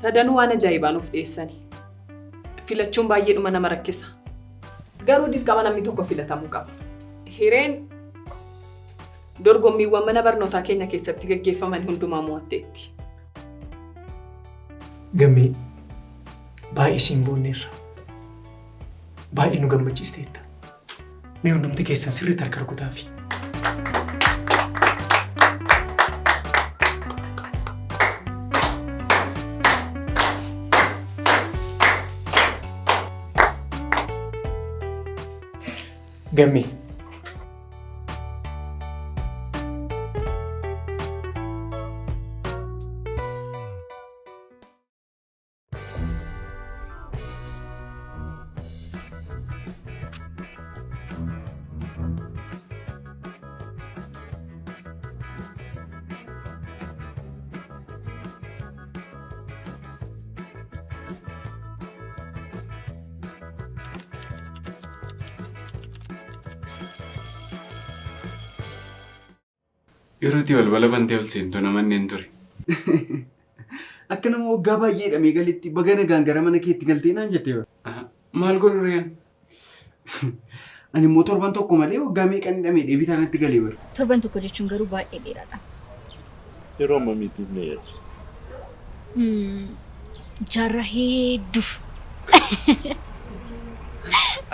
Sadanuu waan ajaa'ibaa nuuf dhiyeessani. Filachuun baay'eedhuma nama rakkisa. Garuu dirqama namni tokko filatamuu qaba. Hireen dorgommiiwwan mana barnootaa keenya keessatti gaggeeffaman hundumaa mo'atteetti. Gammee, baay'ee siin boonneerra. Baay'ee nu gammachiisteetta. Mee hundumti keessan sirriitti harka rukutaafi. Gammee. Yeroo itti balbala bantee ol seentu nama inneen ture. Akka nama waggaa baay'ee hidhamee galetti baga nagaan gara mana keetti galtee naan jette bara. Maal godhu reen? Ani immoo torban tokko malee waggaa meeqan hidhamee deebitaa natti galee bara. Torban tokko jechuun garuu baay'ee dheeraadha. Yeroo ammamiitiif na yaadde? Jaarraa hedduuf.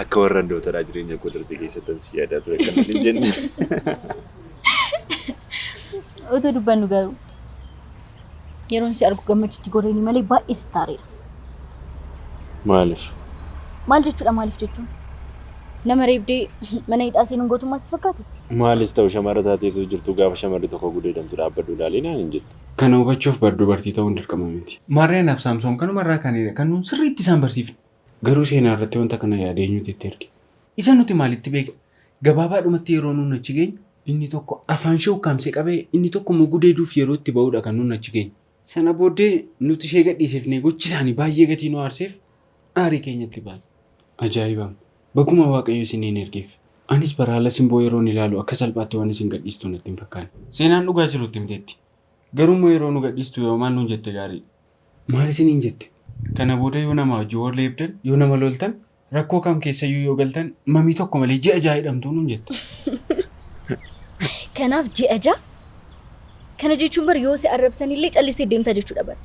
Akka warra dootaraa jireenya koo darbe keessattan si yaadaa ture kan hin jenne. Otoo dubbannu garuu yeroon si argu gammachuutti goreenii malee baay'ee sitti aareera. Maaliif? Maal jechuudha maaliif jechuun? Nama reebdee mana hidhaa seenuun gootummaa sitti fakkaate? Maalis ta'u shamara taateetu jirtu gaafa shamarri tokko gudeedamtu dhaabbadhu ilaalii naan hin jettu. Kana hubachuuf bar dubartii ta'uun dirqama miti. Maarree anaaf Saamsoon kanumarraa kaanedha kan nuun sirriitti isaan barsiifne. Garuu seenaa irratti wanta kana yaadee eenyutu itti erge? Isa nuti maalitti beekna? Gabaabaadhumatti yeroo nuun achi geenyu inni tokko afaan ishee ukkaamsee qabee inni tokko immoo gudeeduuf yeroo itti ba'uudha kan nuun achi geenyu. Sana booddee nuti ishee gadhiisifnee gochi isaanii baay'ee gatii nu aarseef aarii keenyatti baane. Ajaa'ibaam! Baguma Waaqayyo isiniin ergeef. Anis bara haala Simboo yeroon ilaalu akka salphaatti waan isin gadhiistu natti hin fakkaanne. Seenaan dhugaa jiru itti himteetti. Garuu immoo yeroo nu gadhiistu yoo maal nuun jette gaariidha? Maal isiniin jette? Kana booda yoo nama wajjin wal reebdan, yoo nama loltan, rakkoo kam keessayyuu yoo galtan mamii tokko malee ji'a ja'a hidhamtuu nuun jette. Kanaaf ji'a ja'a? Kana jechuun bar yoo si arrabsanillee callistee deemta jechuudha bar.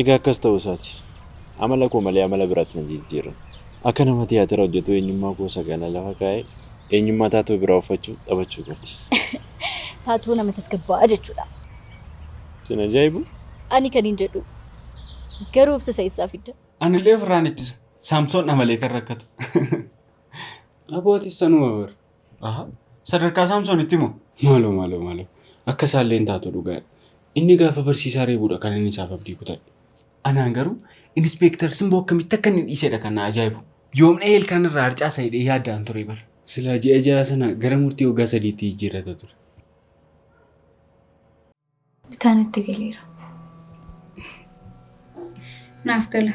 Egaa akkas ta'uu isaati. Amala koo malee amala biraatti na jijjiiran. Akka nama tiyaatira hojjetuu eenyummaa koo isa kana lafa kaa'ee eenyummaa taatoo biraa uffachuun taphachuu kooti. Taatoo nama tasgabbaa'aa jechuudha. Sin ajaa'ibu? Ani kanin jedhu garuu obsa isa eessaa fidda? Anillee ofirraan ittisa. Saamsoon dha malee kan rakkatu. Aboo atis sanuma bar. Aha. Sadarkaa Saamsoonitti moo? Maaloo maaloo maaloo. Akka isaallee hin taatu dhugaadha. Inni gaafa barsiisaa reebuudha kan inni isaaf abdii kutadhe. Anaan garuu Inispeektar Simboo akkamitti akka inni dhiisedha kan na ajaa'ibu. Yoom dhahee ilkaan irraa harcaasa jedhee yaadda'an ture bar. Silaa ji'a ja'a sana gara murtii waggaa sadiitti jijjiirrata ture. Bitaan itti galeera. Naaf gala.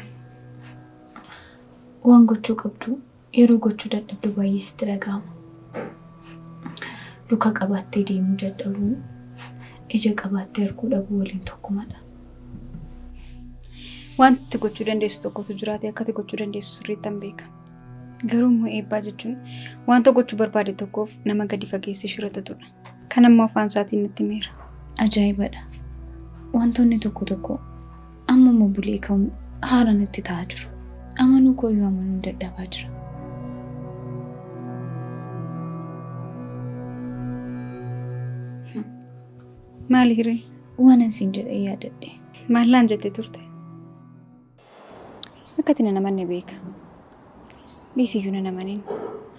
Waan gochuu qabdu yeroo gochuu dadhabdu baay'ee sitti dhaga'ama. Luka qabaattee deemuu dadhabuu, ija qabaattee arguu dhabuu waliin tokkumadha. Wanti gochuu dandeessu tokkotu jiraate akka ati gochuu dandeessu sirriittan beeka. Garuu immoo eebbaa jechuun wanta gochuu barbaade tokkoof nama gadi fageessee shira xaxudha. Kana immoo afaan isaatiin natti himeera. Ajaa'ibadha. Wantoonni tokko tokko ammuma bulee ka'uun haara natti ta'aa jiru. Amanuu kooyyuu amanuun dadhabaa jira. Maali hiree? Waanan siin jedhee yaadadhe. Maal naan jettee turte? Akka ati nan amanne beeka. Dhiisiyyuu nan amanin.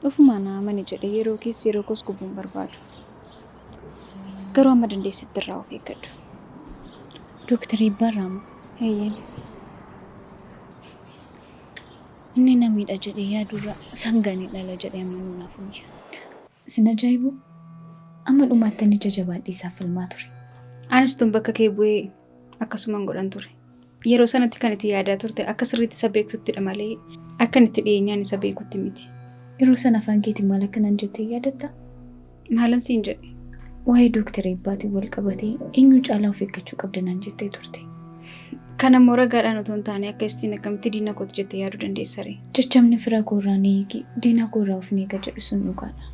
Ofumaa na amani jedhee yeroo kees yeroo koos gubuu hin barbaadu. Garuu amma dandeessetti irraa of eeggadhu. Dooktar Eebbaarraa moo? Eeyyeen. Inni na miidha jedhee yaadurra sangaan ni dhala jedhee amanuu naaf wayya. Sin ajaa'ibuu? Amma dhumaattan ija jabaadhee isaaf falmaa ture. Anis utuun bakka kee bu'ee akkasuman godhan ture. Yeroo sanatti kan itti yaadaa turte akka sirriitti isa beektuttidha malee akkan itti dhiyeenyaan isa beekutti miti. Yeroo sana afaan keetiin maal akka naan jette yaadattaa? Maalan siin jedhe? Waa'ee Dooktar Eebbaatiin wal qabatee eenyu caalaa of eeggachuu qabda naan jettee turte. Kana immoo ragaadhaan otoo hin taane akka istiin akkamitti diina kooti jettee yaaduu dandeessa ree? Jechamni fira koorraa ni eegi, diina koorraa of ni eega jedhu sun dhugaadha.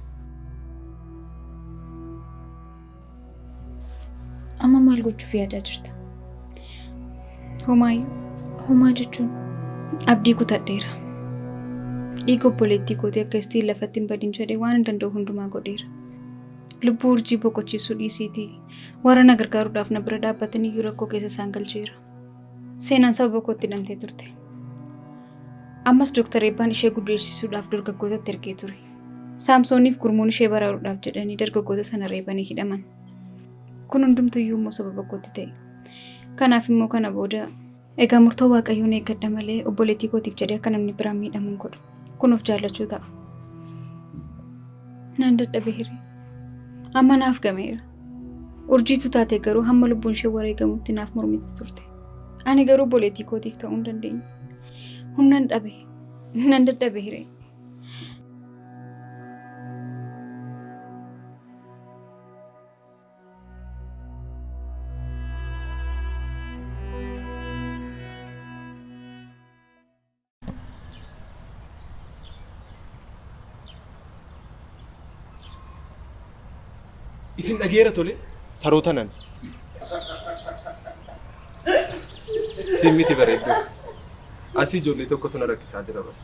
Amma maal gochuuf yaadaa jirta? Homaayyuu. Homaa jechuun? Abdii kutadheera. Dhiiga obboleettii kootii akka istiin lafatti hin badin jedhee waan hin danda'u hundumaa godheera. Lubbuu urjii boqochiisuu dhiisiitii warra na gargaaruudhaaf na bira dhaabbatan iyyuu rakkoo keessa isaan galcheera. Seenaan sababa kootti hidhamtee turte. Ammas Dooktar Eebbaan ishee gudeessisuudhaaf dargaggootatti ergee ture. Saamsooniif gurmuun ishee baraaruudhaaf jedhanii dargaggoota sana reebanii hidhaman. Kun hundumtuyyuu immoo sababa kootti ta'e. Kanaaf immoo kana booda egaa murtoo Waaqayyoon eeggadha malee obboleettii kootiif jedhee akka namni biraan miidhamu hin godhu. Kun of jaallachuu ta'a. Nan dadhabe hiree. Amma naaf gameera. Urjiitu taate garuu hamma lubbuun ishee wareegamutti naaf mormiti turte. Ani garuu obboleettii kootiif ta'uu hin dandeenye. Humnan dhabe. Nan dadhabe hiree. Isin dhageera tole saroota nan. Siin miti bareedduu. Asii ijoollee tokkotu na rakkisaa jira bara.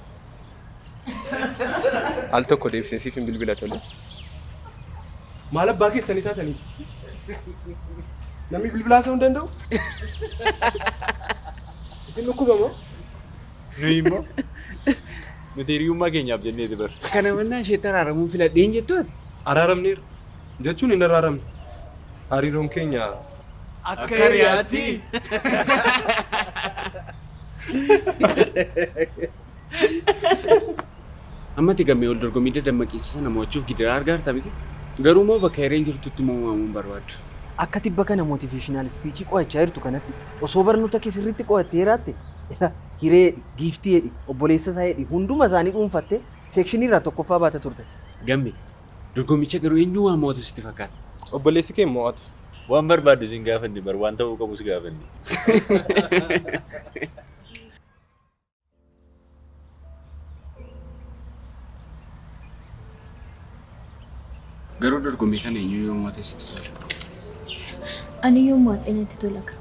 Al tokko deebisee siif hin bilbila tole. Maal abbaa keessanii taatanii? Namni bilbilaa haasa'uu hin danda'u? Isin dhukkuba moo? Nuyi immoo nuti hiriyummaa keenyaaf jenneeti bar. Kana mannaa isheetti araaramuu filadhe hin jettu ati? Araaramneerra. Jechuun hin araaramne. Hariiroon keenya. Akka hiriyaatti. Amma ati gammee wal dorgommii dadammaqiinsa sana mo'achuuf gidiraa argaa jirta miti? Garuu immoo bakka hireen jirtutti immoo mo'amuu hin barbaaddu. Akka tibba kana motivational speech qo'achaa jirtu kanatti osoo barnoota kee sirriitti qo'attee jiraatte ila Hiree jedhi, Giiftii jedhi, obboleessa isaa jedhi hunduma isaanii dhuunfattee seekshinii irraa tokkoffaa baata turteti. Gamme, dorgommicha garuu eenyu waan mo'atu sitti fakkaata? Obboleessi kee hin mo'atu. Waan barbaaddu sin gaafanne bar waan ta'uu qabu si gaafanne. Garuu dorgommii kana eenyu yoo mo'ate sitti tola? Ani yoo mo'adhe natti tola ka.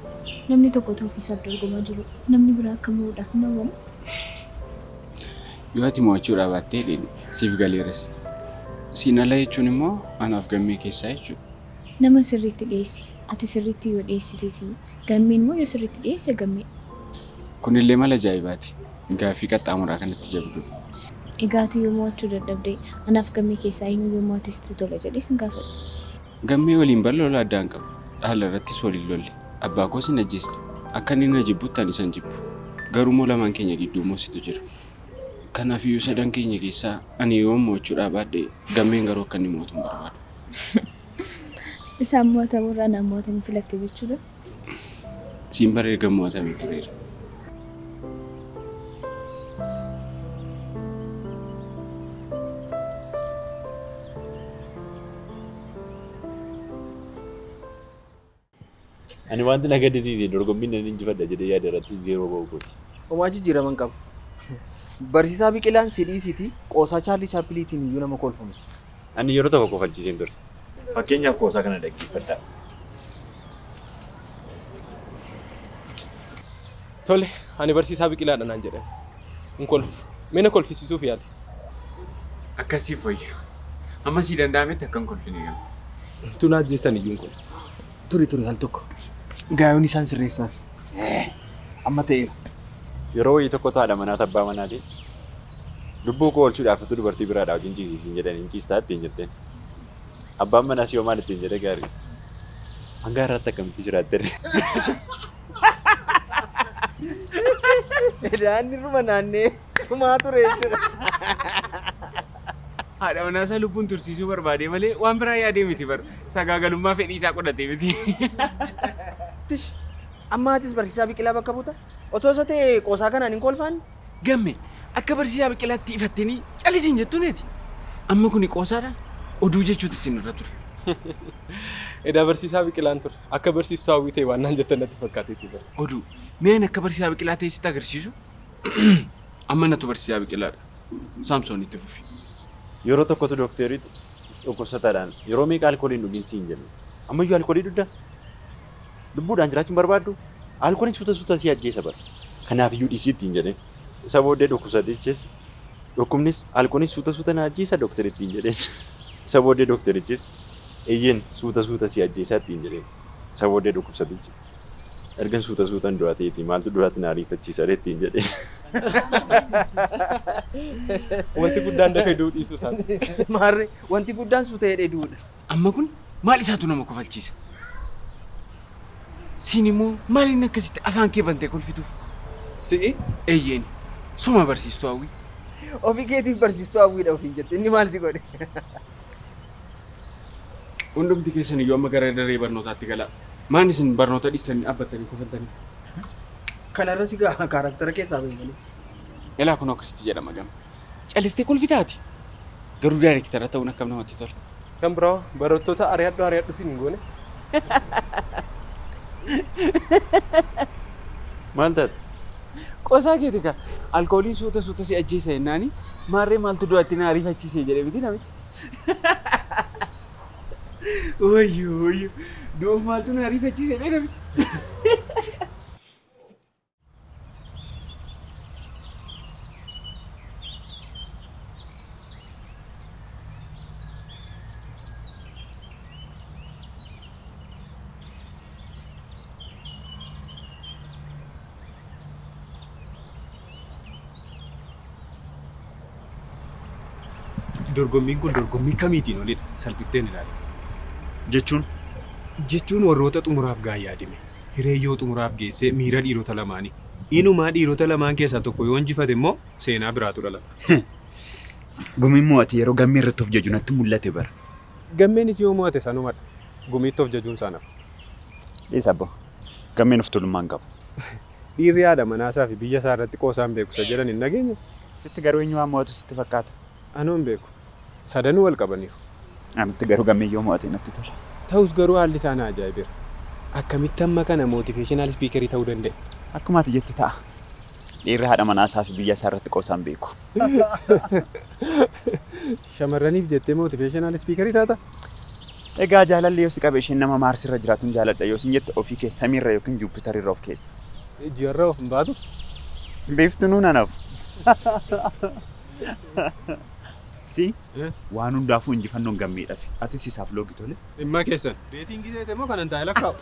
Namni tokko otoo ofiisaaf dorgomaa jiru namni biraa akka mo'uudhaaf hin hawwamu. Yoo ati mo'achuudhaa baatte jedheen siif galeeras. Siin ala jechuun immoo anaaf gammee keessaa jechuudha. Nama sirriitti dhiyeessi. Ati sirriitti yoo dhiyeessite si, Gammeen immoo yoo sirriitti dhiyeesse Gammee. Kunillee mala ajaa'ibaati. Gaaffii qaxxaamuraa kanatti jabduudha. Egaa ati yoo mo'achuu dadhabde anaaf Gammee keessaa eenyu yoo mo'ate sitti tola jedhee sin gaafadhe. Gammee waliin bar lola addaa hin qabnu. Dhaala irrattis wal hin lolle. Abbaa koos hin ajjeesne. Akka inni na jibbutti ani isa hin jibbu. Garuummoo lamaan keenya gidduu immoo situ jira. Kanaafiyyuu sadan keenya keessaa ani yoon mo'achuudhaa baadhe Gammeen garuu akka inni mo'atu hin barbaadu. Isaan mo'atamuu irraa anaan mo'atamuu filatte jechuudha. Siin bara erga mo'atamee tureera. Ani wanti na gaddisiise dorgommiin nan injifadha jedhee yaade irratti zeeroo ba'uu kooti. Homaa jijjiirama hin qabu. Barsiisaa Biqilaan si dhiisiitii qoosaa Chaarlii Chaappiliitiin iyyuu nama kolfu miti. Ani yeroo tokko kofalchiiseen ture. Fakkeenyaaf qoosaa kana dhaggeeffadhaa. Tole, ani barsiisaa Biqilaadha naan jedhan. Hin kolfu. Mee na kolfisiisuuf yaali. Akkas siif wayya. Hamma sii danda'ametti akka hin kolfine garuu. Utuu na ajjeestan iyyuu hin kolfu. Turi turi al tokko. Gaayoon isaan sirreessaafi. Amma ta'eera. Yeroo wayii tokkotu haadha manaatu abbaa manaatiin lubbuu koo oolchuudhaaf utuu dubartii biraadhaa wajjin ciisi siin jedhanii hin ciistaa ittiin jetteen. Abbaan manaas yoo maal ittiin jedhe gaarii. Hanga har'aatti akkamitti jiraatte ree? Edaa inni irruma naannee tumaa ture jechuudha. Haadha manaa isaa lubbuun tursiisuu barbaadee malee waan biraa yaadee miti bar. Sagaagalummaa fedhii isaa godhatee miti. Tish! Amma atis barsiisaa Biqilaa bakka buuta? Otoo isa ta'ee qoosaa kanaan hin kolfaan? Gamme, akka barsiisaa Biqilaatti ifattanii calisi hin jettuun ati? Amma kuni qoosaadha? Oduu jechuutu isin irra ture. Edaa barsiisaa Biqilaan ture. Akka barsiistuu Hawwii ta'e waan naan jettan natti fakkaateeti bara. Oduu mi'aan akka barsiisaa Biqilaa ta'e sitti agarsiisu? Amma natu barsiisaa Biqilaadha. Saamsoon itti fufi. Yeroo tokkotu dookteriitu dhukkubsataadhaan yeroo meeqa alkoolii hin dhugin siin jenne. Ammayyuu alkoolii dhugda? Lubbuudhaan jiraachuun barbaaddu? Alkooliin suuta suuta si ajjeesa bara. Kanaafiyyuu dhiisii ittiin jedheen. Isa booddee dhukkubsatichis dhukkubnis alkooliin suuta suuta na ajjeesa dookter ittiin jedheen. Isa booddee dookterichis eeyyeen suuta suuta si ajjeesa ittiin jedheen. Isa booddee dhukkubsatichi ergan suuta suutan du'a ta'eetii maaltu du'aatti na ariifachiisa ree ittiin jedheen. Wanti guddaan dafee du'uu dhiisuu isaati. Maarree wanti guddaan suuta jedhee du'uudha. Amma kun maal isaatu nama kofalchiisa? Siin immoo maaliin akkasitti afaan kee bantee kolfituuf? Si'i? Eeyyeen. Suma barsiistuu Hawwii. Ofii keetiif barsiistuu Hawwiidha ofiin jette. Inni maal si godhe? Hundumti keessan iyyuu amma gara daree barnootaatti galaa. Maan isin barnoota dhiistanii dhaabbattanii kofaltaniif? Kanarra si ga'a kaaraktara keessaa bahe malee. Elaa kunoo akkasitti jedhama gama. Callistee kolfitaati. Garuu daayirektara ta'uun akkam namatti tola. Kan biraa barattoota ari'adhu ari'adhu siin hin goone. Maal taate? Qosaa keeti ka alkooliin suuta suuta si ajjeesa jennaani maarree maaltu du'atti na ariifachiise jedhe miti namichi. Wayyoo wayyoo du'uuf maaltu na ariifachiise jedhe namichi. Dorgommiin kun dorgommii kamiitiin olidha salphifteen ilaali. Jechuun? Jechuun warroota xumuraaf ga'an yaadime. Hiree yoo xumuraaf geessee miira dhiirota lamaanii. Inumaa dhiirota lamaan keessaa tokko yoo injifate immoo seenaa biraatu dhalata. Gumiin mo'ate yeroo gammee irratti of jaju natti mul'ate bara. Gammeenis yoo mo'ate sanumadha. Gumiitti of jajuun isaa nafu. Dhiisi abboo. Gammeen of tuulummaa hin qabu. Dhiirri haadha manaasaa fi biyya isaa irratti qoosaa hin beeku isa jedhan hin dhageenye? Sitti garuu eenyu waan mo'atu sitti fakkaata? Anoo hin beeku. Sadanuu wal qabaniiru. Anatti garuu gammeen yoo mo'ate natti tola. Ta'us garuu haalli isaa na ajaa'ibeera. Akkamitti amma kana motivational speaker ta'uu danda'e? Akkuma ati jette ta'a. Dhiirri haadha manaa isaa fi biyya isaa irratti qoosaa hin beeku. Shamarraniif jettee motivational speaker taata? Egaa jaalalli yoo si qabe isheen nama Maarsiirra jiraatun jaaladha yoo sin jette ofii kee samiirra yookiin Juupitarirra of keessa. Ji'arra hoo hin baatu? Biiftunuu nan hafu. Si waan hundaafuu injifannoon gammeedhafi. Atis isaaf loogi tole. Dhimma keessan. Beetiin giseete moo kanan taa'e lakkaa'u?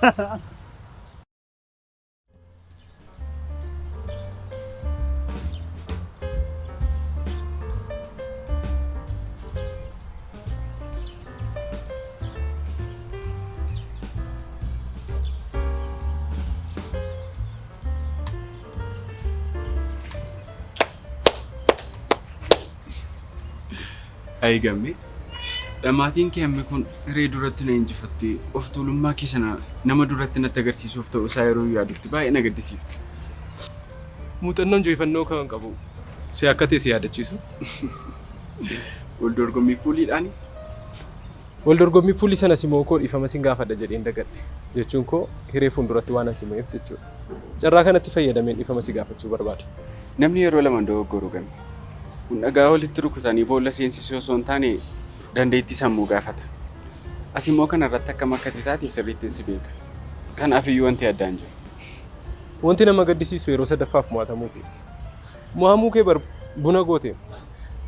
Ayi gammee dhamaatiin kee hammi kun hiree duratti na injifattee of tuulummaa kee sana nama duratti natti agarsiisuuf ta'uu isaa yeroo yaadutti baay'ee na gaddisiifte. Muuxannoon injifannoo kan qabu si akka ta'e si yaadachiisu. Wal dorgommii puuliidhaani? Wal dorgommii puulii sana simoo koo dhiifama sin gaafadha jedheen dagadhe. Jechuun koo hiree fuulduratti waanan si mo'eef jechuudha. Carraa kanatti fayyadameen dhiifama si gaafachuu barbaada. Namni yeroo lama hin dogoggoru Gammee. Kun dhagaa walitti rukutanii boolla seensisuu osoo hin taane dandeettii sammuu gaafata. Ati immoo kana irratti akkam akka ati taate sirriittin si beeka. Kanaaf iyyuu wanti addaa hin jiru. Wanti nama gaddisiisu yeroo sadaffaaf mo'atamuu keeti. Mo'amuu kee bar buna gooteem.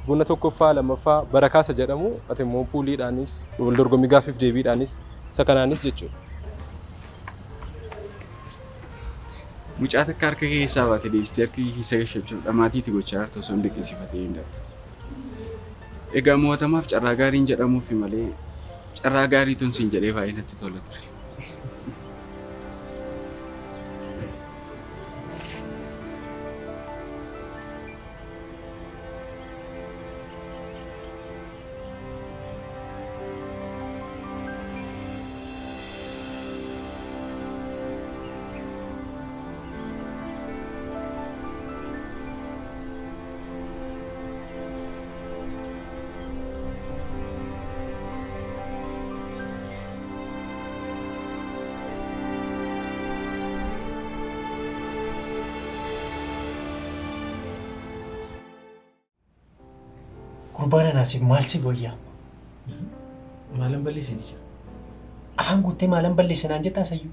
Buna tokkoffaa, lammaffaa, barakaa isa jedhamu ati immoo puuliidhaanis, wal dorgommii gaaffiif deebiidhaanis, isa kanaanis jechuudha. Mucaa takka harka kee keessaa baate deebistee harka kee keessa gashachuuf dhamaatii itti gochaa jirtu osoo hin dinqisiifatin hin darbu. Egaa mo'atamaaf carraa gaariin jedhamuufi malee carraa gaariitun siin jedhee baay'ee natti tola ture. Gurbaan anaasiif maal si wayyaa? Maalan balleessiti jira? Afaan guuttee maalan balleesse naan jettaa sayyuu?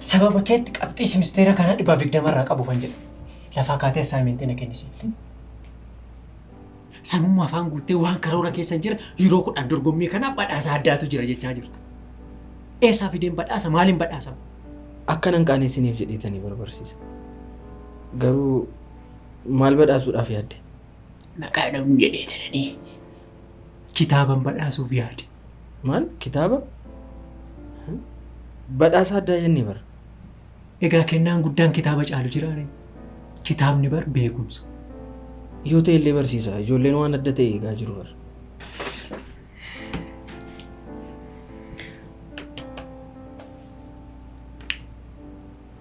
Sababa keetti qabxii simisteera kanaa 120 irraa qabuufan jedhe. Lafaa kaatee assaayimentii na kennisiifte. Sanummaa afaan guuttee waan karoora keessa hin jira yeroo 10 dorgommii kanaaf badhaasa addaatu jira jechaa jirta. Eessaa fideen badhaasa maaliin badhaasama? Akka nan qaaneessiniif jedheetanii barbarsiisa. Garuu maal badhaasuudhaaf yaadde? Maqaa namni jedhee jedhanii kitaaban badhaasuuf yaade. Maal? Kitaaba? Badhaasa addaa jennee bara. Egaa kennaan guddaan kitaaba caalu jiraare. Kitaabni bar beekumsa. Yoo ta'e illee barsiisa. Ijoolleen waan adda ta'e eegaa jiru bara.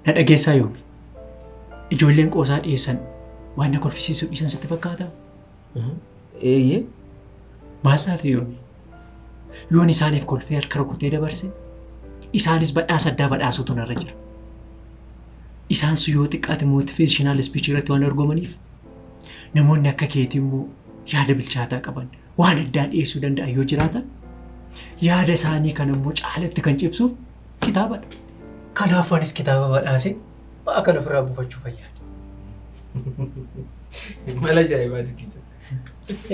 Na dhageessaa yoomi? Ijoolleen qoosaa dhiyeessan waan na kolfisiisuu dhiisan sitti fakkaataa? Eeyyee. Maal taate yoomi? Yoon isaaniif kolfee harka rukutee dabarse isaanis badhaasa addaa badhaasuutu narra jira. Isaan sun yoo xiqqaate motivational speech irratti waan dorgomaniif namoonni akka keetii immoo yaada bilchaataa qaban waan addaa dhiyeessuu danda'an yoo jiraatan yaada isaanii kan immoo caalatti kan cibsuuf kitaabadha. Kanaaf anis kitaaba badhaasee ba'aa kan ofirraa buufachuu fayyaade. Mala ajaa'ibaati tiicha.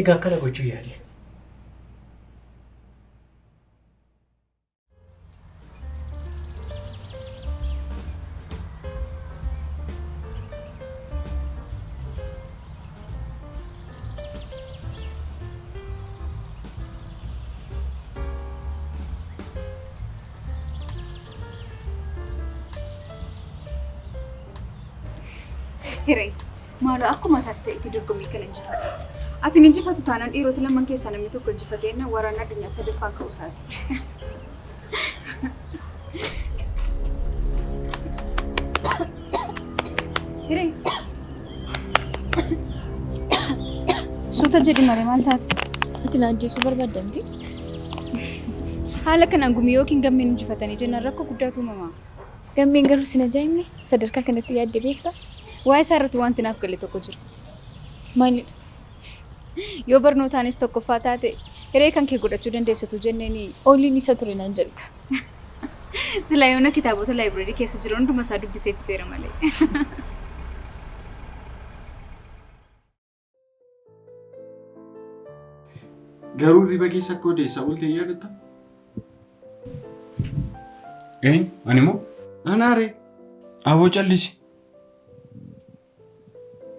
Egaa akkana gochuu yaade. Hiree, maaloo akkuma taate ta'etti dorgommii kana injifadhu. Ati hin injifatu taanaan dhiirota lamaan keessaa namni tokko injifateenna waraana addunyaa sadaffaan ka'uu isaati. Hiree. Suuta jedhi malee maal taate? Ati na ajjeesuu barbaadda miti? Haala kanaan gumii yookiin gammeen injifatanii jennaan rakkoo guddaatu uumama. Gammeen garuu sin ajaa'ibne sadarkaa kanatti yaadde beektaa? Waa'ee isaa irratti wanti naaf gale tokko jira. Maalidha? Yoo barnootaanis tokkoffaa taate hiree kan kee godhachuu dandeessatu jenneeni. Ooliin isa ture naan jedhika. Silaa yoona kitaabota laayibireerii keessa jiran hunduma isaa dubbisee fixeera malee. Garuu hirriba keessa akka odeessaa oolte hin yaadattaa? Eenyu? Ani moo? Anaaree. Aboo callisi.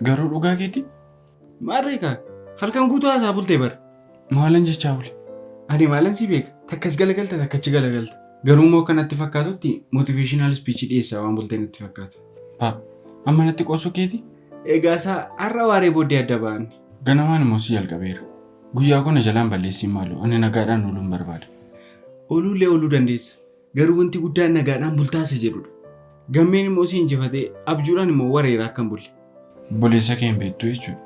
Garuu dhugaa keeti? Maarree kaa halkan guutuu haasaa bultee bara. Maalan jechaa bule? Ani maalan si beeka? Takkas galagalta takkachi galagalta. Garuu immoo akka natti fakkaatutti motivational speech dhiyeessaa waan bultee natti fakkaata. Paa, amma natti qoosuu keeti? Egaa isaa har'a waaree booddee adda ba'anne. Ganamaan immoo si jalqabeera. Guyyaa koo na jalaan balleessiin maaloo ani nagaadhaan ooluun barbaada. Ooluullee ooluu dandeessa. Garuu wanti guddaan nagaadhaan bultaasa jedhudha. Gammeen immoo si injifatee abjuudhaan immoo wareera akka hin bulle. Obboleessa kee hin beektu jechuudha.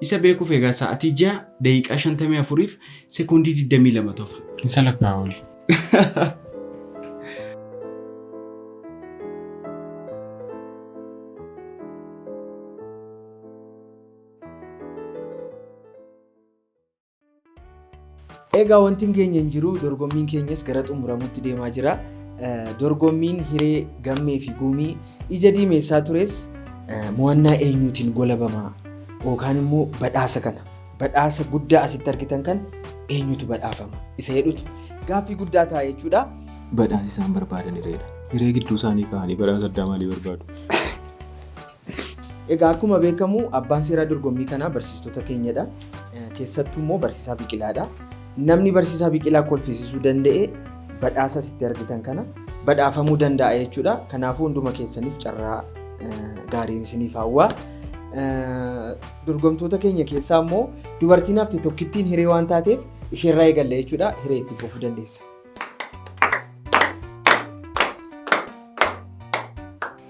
Isa beekuuf egaa sa'aatii 6 daqiiqaa 54 fi sekoondii 22 tofa. Isa lakkaa'aa ooli. Egaa wanti hin geenye hin jiru dorgommiin keenyas gara xumuramuutti deemaa jira. Dorgommiin hiree gammee fi guumii ija diimeessaa tures mo'annaa eenyuutiin golabama yookaan immoo badhaasa kana badhaasa guddaa asitti argitan kan eenyutu badhaafama isa jedhutu gaaffii guddaa ta'a jechuudha. Badhaasi isaan barbaadan hireedha. Hiree gidduu isaanii kaa'anii badhaasa addaa maalii barbaadu? Egaa akkuma beekamu abbaan seeraa dorgommii kanaa barsiistota keenyadha. Keessattuu immoo barsiisaa Biqilaadha. Namni barsiisaa Biqilaa kolfisiisuu danda'e badhaasa asitti argitan kana badhaafamuu danda'a jechuudha. Kanaafuu hunduma keessaniif carraa gaariin isiniif hawwa. Dorgomtoota keenya keessaa immoo dubartiin hafte tokkittiin hiree waan taateef isheerraa eegalla jechuudha. Hiree itti fufuu dandeessa.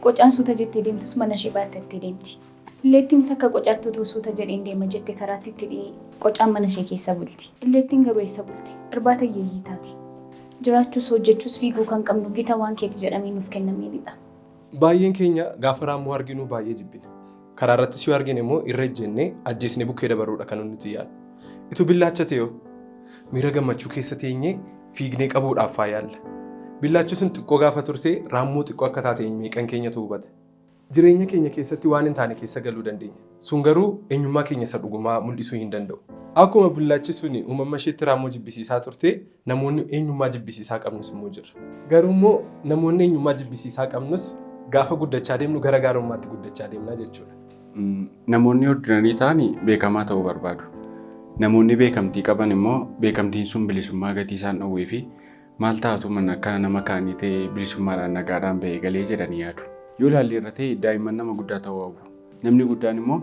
Qocaan suuta jettee deemtus mana ishee baattattee deemti. Illeettiinis akka qocaatti utuu suuta jedheen deema jette karaatti itti dhi'ee qocaan mana ishee keessa bulti. Illeettiin garuu eessa bulti? Irbaata hiyyeeyyii taati. Jiraachuus hojjechuus fiiguu kan qabnu gita waan keeti jedhamee nuuf kennameenidha. Baay'een keenya gaafa raammoo arginu baay'ee jibbina. Karaa irrattis yoo argine immoo irra ejjennee ajjeesnee bukkee dabaruudha kan nuti yaadnu. Itu billaacha ta'e miira gammachuu keessa teenyee fiignee qabuudhaaf faa yaalla. Billaachi sun xiqqoo gaafa turte raammoo xiqqoo akka taate meeqan keenyatu hubata. Jireenya keenya keessatti waan hin taane keessa galuu dandeenya. Sun garuu eenyummaa keenya isa dhugumaa mul'isuu hin danda'u. Akkuma billaachi sun uumama isheetti raammoo jibbisiisaa turte namoonni eenyummaa jibbisiisaa qabnus immoo jira. Garuu immoo namoonni eenyummaa jibbisiisaa qabnus gaafa guddachaa deemnu gara gaarummaatti guddachaa deemna jechuudha. Namoonni ordinarii ta'an beekamaa ta'uu barbaadu. Namoonni beekamtii qaban immoo beekamtiin sun bilisummaa gatii isaan dhowwee fi maal taatu mana akkana nama kaanii ta'ee bilisummaadhaan nagaadhaan ba'ee galee jedhanii yaadu. Yoo ilaalle irra ta'e daa'imman nama guddaa ta'uu hawwu. Namni guddaan immoo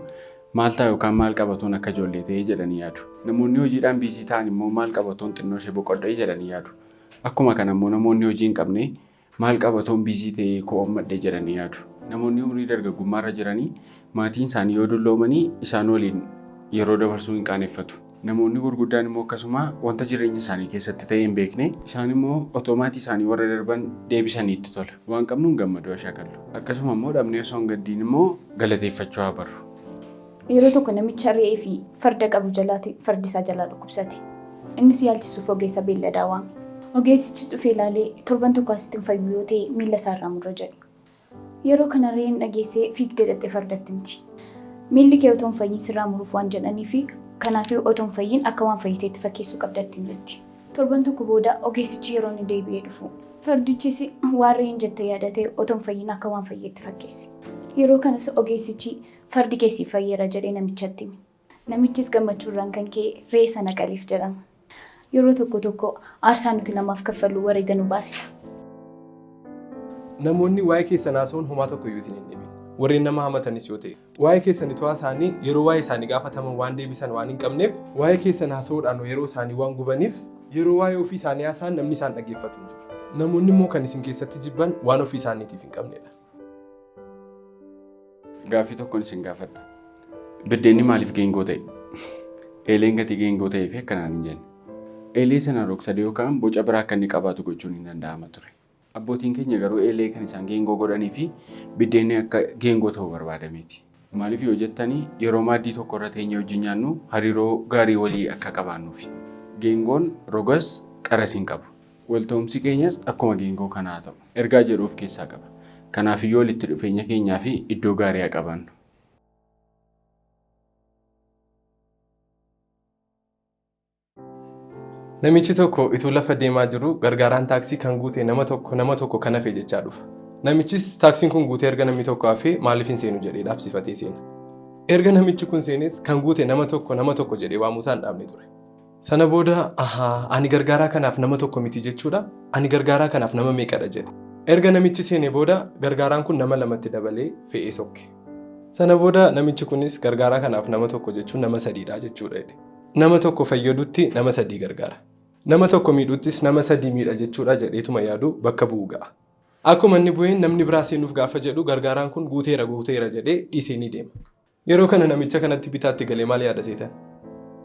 maal ta'a yookaan maal qabatoon akka ijoollee ta'ee jedhanii yaadu. Namoonni hojiidhaan biizii ta'an immoo maal qabatoon xinnoo ishee boqodhee jedhanii yaadu. Akkuma kana immoo namoonni hojii hin qabne maal qabatoon biizii ta'ee ko'ommadhee jedhanii yaadu. Namoonni umurii dargaggummaarra jiranii maatiin isaanii yoo dulloomanii isaan waliin yeroo dabarsuu hin qaaneffatu. Namoonni gurguddaan immoo akkasuma wanta jireenya isaanii keessatti ta'e hin beekne isaan immoo otoo maatii isaanii warra darban deebisanii itti tola. Waan qabnuun gammaduu haa shaakallu. Akkasuma immoo dhabnee osoo hin gaddiin immoo galateeffachuu haa barru. Yeroo tokko namicha re'ee fi farda qabu jalaati fardi isaa jalaa dhukkubsate. Innis yaalchisuuf ogeessa beelladaa waame. Ogeessichi dhufee ilaalee torban tokko asitti hin fayyu yoo ta'e miila isaarraa murra jedhe. Yeroo kana re'een dhageessee fiigdee dhaqxee fardatti himti. Miilli kee otoo hin fayyin sirraa muruuf waan jedhaniifi kanaafuu otoo hin fayyin akka waan fayyiteetti fakkeessuu qabda ittiin jetti. Torban tokko booda ogeessichi yeroo inni deebi'ee dhufu fardichis waan re'een jette yaadatee otoo hin fayyin akka waan fayyeetti fakkeesse. Yeroo kanas ogeessichi fardi kee siif fayyeera jedhee namichatti hime. Namichis gammachuurraan kan ka'e re'ee sana qaliif jedhama. Yeroo tokko tokko aarsaa nuti namaaf kaffallu wareega nu baasisa. Namoonni waa'ee keessan haasa'uun homaa tokko iyyuu isin hin dhibin. Warreen nama hamatanis yoo ta'e. Waa'ee keessan itoo haasa'anii yeroo waa'ee isaanii gaafataman waan deebisan waan hin qabneef waa'ee keessan haasa'uudhaan yeroo isaanii waan gubaniif yeroo waa'ee ofii isaanii haasa'an namni isaan dhaggeeffatu hin jiru. Namoonni immoo kan isin keessatti jibban waan ofii isaaniitiif hin qabnedha. Gaaffii tokkoon isin gaafadha. Biddeenni maaliif geengoo ta'e? Eeleen gatii geengoo ta'ee fi akkanaan hin jenne. Eelee sana rog-sadee yookaan boca biraa akka inni qabaatu gochuun hin danda'ama ture. Abbootiin keenya garuu eelee kan isaan geengoo godhanii fi biddeenni akka geengoo ta'u barbaadameeti. Maaliif yoo jettanii yeroo maaddii tokko irra teenyee wajjin nyaannu hariiroo gaarii walii akka qabaannuufi. Geengoon rogas qaras hin qabu. Walta'umsi keenyas akkuma geengoo kanaa ta'u. Ergaa jedhu of keessaa qaba. Kanaafiyyuu walitti dhufeenya keenyaa fi iddoo gaarii haa qabaannu. Namichi tokko ituu lafa deemaa jiru gargaaraan taaksii kan guute nama tokko nama tokko kan hafe jechaa dhufa. Namichis taaksiin kun guutee erga namni tokko hafee maaliif hin seenu jedhee dhaabsifatee seena. Erga namichi kun seenes kan guute nama tokko nama tokko jedhee waamuu isaa hin dhaabne ture. Sana booda ahaa ani gargaaraa kanaaf nama tokko miti jechuudha ani gargaaraa kanaaf nama meeqadha jedhe. Erga namichi seene booda gargaaraan kun nama lamatti dabalee fe'ee sokke. Sana booda namichi kunis gargaaraa kanaaf nama tokko jechuun nama sadiidha jechuudha jedhe. Nama tokko fayyadutti nama sadii gargaara. Nama tokko miidhuttis nama sadii miidha jechuudha jedheetuma yaadu bakka bu'u ga'a. Akkuma inni bu'een namni biraa seenuuf gaafa jedhu gargaaraan kun guuteera guuteera jedhee dhiisee ni deema. Yeroo kana namicha kanatti bitaatti galee maal yaada seetan?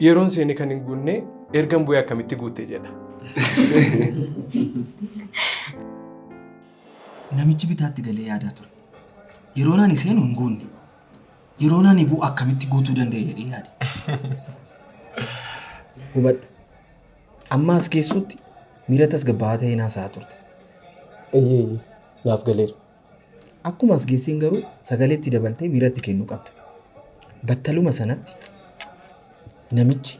Yeroon seene kan hin guunne ergan bu'ee akkamitti guutte jedha. Namichi bitaatti galee yaadaa ture. Yeroon ani seenu hin guunne. Yeroon ani bu'u akkamitti guutuu danda'e jedhee yaade. Hubadhu. Amma as geessutti miira tasgabbaa'aa ta'een haasa'aa turte. Eeyyee naaf galeera. Akkuma as geesseen garuu sagalee itti dabaltee miira itti kennuu qabda. Battaluma sanatti namichi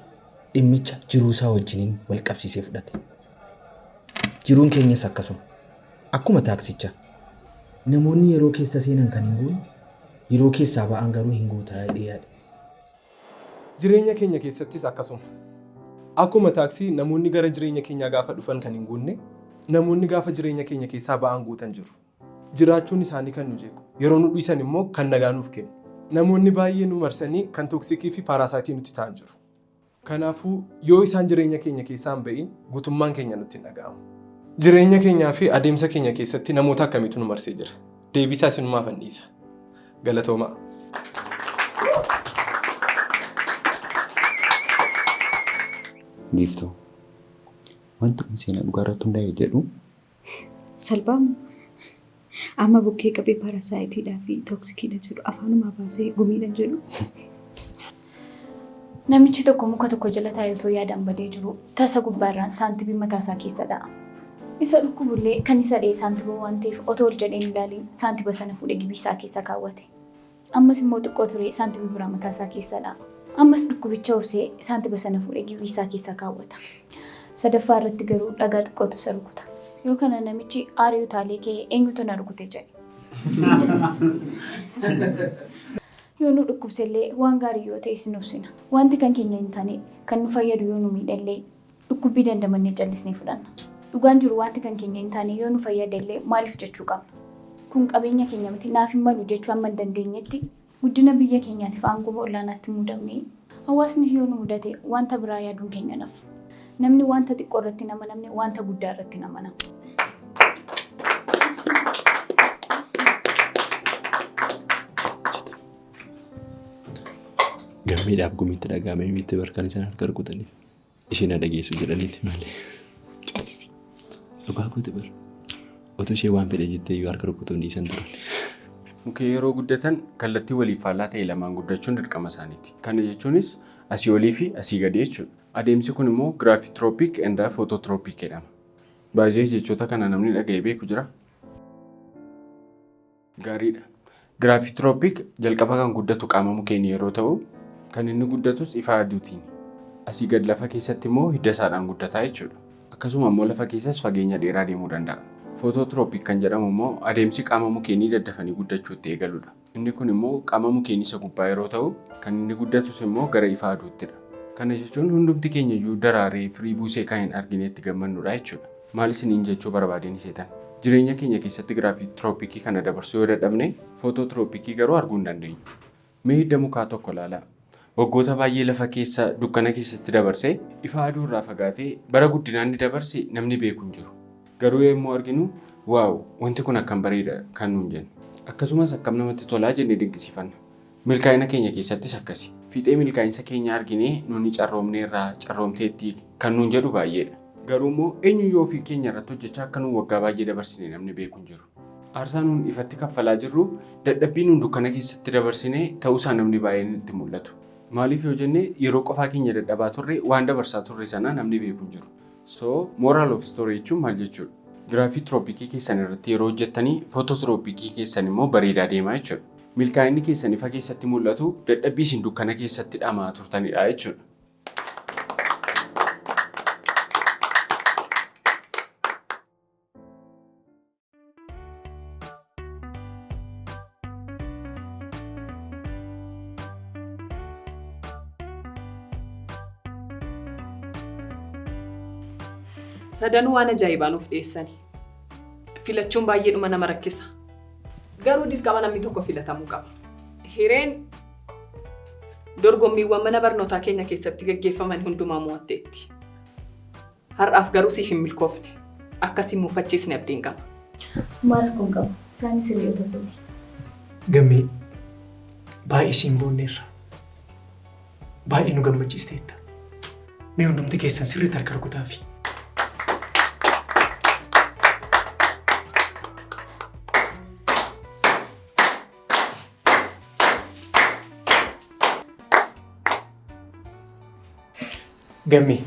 dhimmicha jiruusaa wajjiniin wal qabsiisee fudhate. Jiruun keenyas akkasuma. Akkuma taaksichaa. Namoonni yeroo keessa seenan kan hin guunne, yeroo keessaa ba'an garuu hin guutaa jedhee yaada. Jireenya keenya keessattis akkasuma. Akkuma taaksii namoonni gara jireenya keenyaa gaafa dhufan kan hin guunne, namoonni gaafa jireenya keenya keessaa ba'an guutan jiru. Jiraachuun isaanii kan nu jeequ, yeroo nu dhiisan immoo kan nagaa nuuf kennu. Namoonni baay'ee nu marsanii kan toxic fi parasite nutti ta'an jiru. Kanaafuu yoo isaan jireenya keenya keessaa hin ba'iin guutummaan keenya nutti hin dhaga'amu. Jireenya keenyaa fi adeemsa keenya keessatti namoota akkamiitu nu marsee jira? Deebisaa isinumaaf hin dhiisa. Galatoomaa. Giiftoo, wanti kun seenaa dhugaa irratti hundaa'e jedhu Salphaamu. Amma bukkee qabee paarasaayitiidhaa fi tooksikiidha jedhu afaanumaa baasee gumiidha jedhu. Namichi tokko muka tokko jala taa'ee otoo yaadaan badee jiru tasa gubbaarraan saantibii mataasaa keessa dha'a. Isa dhukkubullee kan isa dha'e saantiba waan ta'eef otoo ol jedhee hin ilaaliin saantiba sana fuudhee gibii isaa keessa kaawwate. Ammas immoo xiqqoo ture saantibii biraa mataasaa keessa dha'a. Ammas dhukkubicha obsee saantiba sana fuudhee gibii isaa keessa kaawwata. Sadaffaa irratti garuu dhagaa xiqqootu isa rukuta. Yoo kana namichi aarii utaalee ka'ee eenyutu na rukute jedhe. Yoo nu dhukkubsellee waan gaarii yoo ta'es ni obsina. Wanti kan keenya hin taane kan nu fayyadu yoo nu miidhellee dhukkubbii dandamannee callisnee fudhanna. Dhugaan jiru wanti kan keenya hin taane yoo nu fayyadellee maaliif jechuu qabna? Kun qabeenya keenya miti naaf hin malu jechuu amma hin dandeenyetti guddina biyya keenyaatiif aangoo olaanaatti muudamnee hawaasni yoo nu mudate wanta biraa yaaduun keenya nafu. Namni wanta xiqqoo irratti nama namni wanta guddaa irratti nama nama. Gammeedhaaf gumiitti dhaga'amee miitti barkaan isaan harka rukutaniif isheen na dhageessu jedhaniiti malee. Callisi. Dhugaa kooti bara. Otoo ishee waan fedhe jettee iyyuu harka rukutuun dhiisan turan. Mukkeen yeroo guddatan kallattii waliif faallaa ta'e lamaan guddachuun dirqama isaaniiti. Kana jechuunis asii olii fi asii gadi jechuudha. Adeemsi kun immoo gravitropic and phototropic jedhama. Baay'ee jechoota kana namni dhaga'ee beeku jira. Gaariidha. Gravitropic jalqaba kan guddatu qaama mukeenii yeroo ta'u, kan inni guddatus ifa aduutiin. Asii gad lafa keessatti immoo hidda isaadhaan guddataa jechuudha. Akkasuma immoo lafa keessas fageenya dheeraa deemuu danda'a. Phototropic kan jedhamu immoo adeemsi qaama mukeenii daddafanii guddachuu itti eegaludha. Inni kun immoo qaama mukeenii isa gubbaa yeroo ta'u, kan inni guddatus immoo gara ifa aduuttidha. Kana jechuun hundumti keenya iyyuu daraaree firii buusee kan hin argine itti gammannudha jechuudha. Maal isiniin jechuu barbaadeen iseetan? Jireenya keenya keessatti giraavitiraapikii kana dabarsuu yoo dadhabne footootirooppikii garuu arguu hin dandeenyu. Mee hidda mukaa tokko ilaalaa. Waggoota baay'ee lafa keessa dukkana keessatti dabarsee ifa aduu irraa fagaatee bara guddinaan ni dabarse namni beeku hin jiru. Garuu yommuu arginu waaw wanti kun akkam bareeda kan nuun jennu. Akkasumas akkam namatti tolaa jennee dinqisiifanna. Milkaa'ina keenya keessattis akkasi. Fiixee milkaa'insa keenya arginee nuni carroomneerraa carroomteetti kan nuun jedhu baay'eedha. Garuu immoo eenyuyyuu ofii keenya irratti hojjechaa akka nuun waggaa baay'ee dabarsine namni beeku hin jiru. Aarsaa nuun ifatti kaffalaa jirru dadhabbii nuun dukkana keessatti dabarsine ta'uusaa namni baay'een itti mul'atu. Maaliif yoo jenne yeroo qofaa keenya dadhabaa turre waan dabarsaa turre sana namni beeku hin jiru. So moral of story jechuun maal jechuudha? Giraafitirooppikii keessan irratti yeroo hojjettanii footootirooppikii keessan immoo bareedaa deemaa jechuudha. Milkaa'inni keessan ifa keessatti mul'atu dadhabbii isin dukkana keessatti dhamaa turtanidha jechuudha. Sadanuu waan ajaa'ibaa nuuf dhiyeessani. Filachuun baay'eedhuma nama rakkisa. Garuu dirqama namni tokko filatamuu qaba. Hireen dorgommiiwwan mana barnootaa keenya keessatti gaggeeffaman hundumaa mo'atteetti. Har'aaf garuu siif hin milkoofne. Akkasii muufachiisne abdiin qaba. Maal kun qabu? Isaanis hiriyoota kooti. Gammee baay'ee siin boonneerra. Baay'ee nu gammachiisteetta. Mee hundumti keessan sirriitti harka rukutaafi. Gammee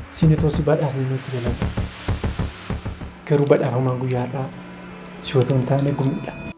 siin otoo si badhaasne nutti galata. Garuu badhaafamaan guyyaa har'aa si otoo hin taane gumiidha.